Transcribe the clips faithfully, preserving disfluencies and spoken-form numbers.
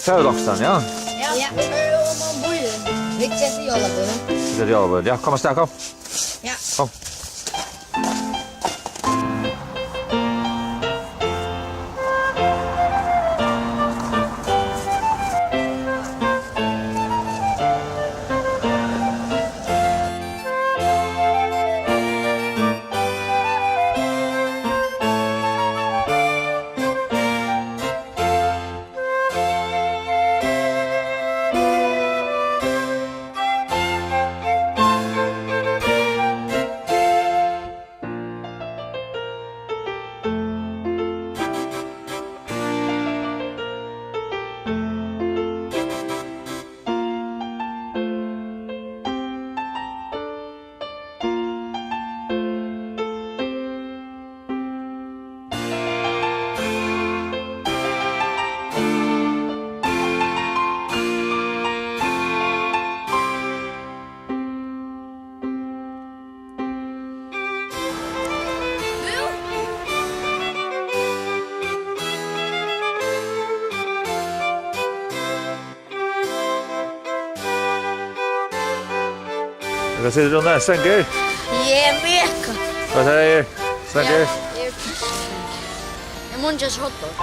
Fara vit okkurt, ja? Ja. Ja. Vit gera jólaboð. Vit gera jólaboð. Ja, kom avstað, kom. Ja. Kom. Hvat sigur tú nú, Svengur? Eg eri vekkur. Hvat sigur Svengur? Ja, eg eri vekkur. Eg má ikki hotdog.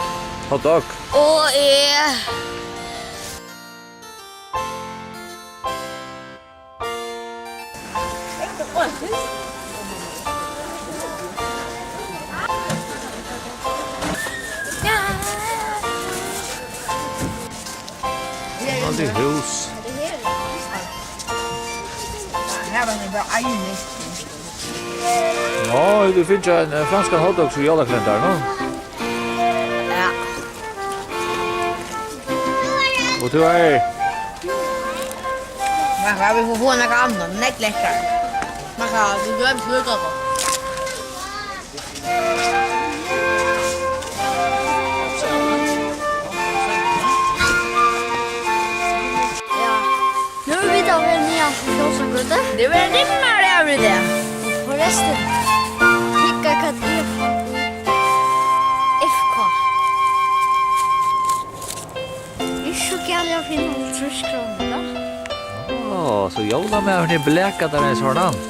Hotdog? Og eg Alt er hús. Her var det bare egen næsten. Nå, du finner en, eh, fransk hotdog til julekalenderen, nå? Ja. Og du er? Man kan, vi får få noe annet, men det er ikke lekkert. Man kan, vi gjør det. Ja. Nú eru vit á veg niðan til Ljósagøtu. Nú verður dimmari av í dag. Og forrestin, hygga hvat eg fann í F K. Ikki so galið at finna hálvtrýss krónur, tá. Á, so jólamaðurin er blakað, tað er ein sånn.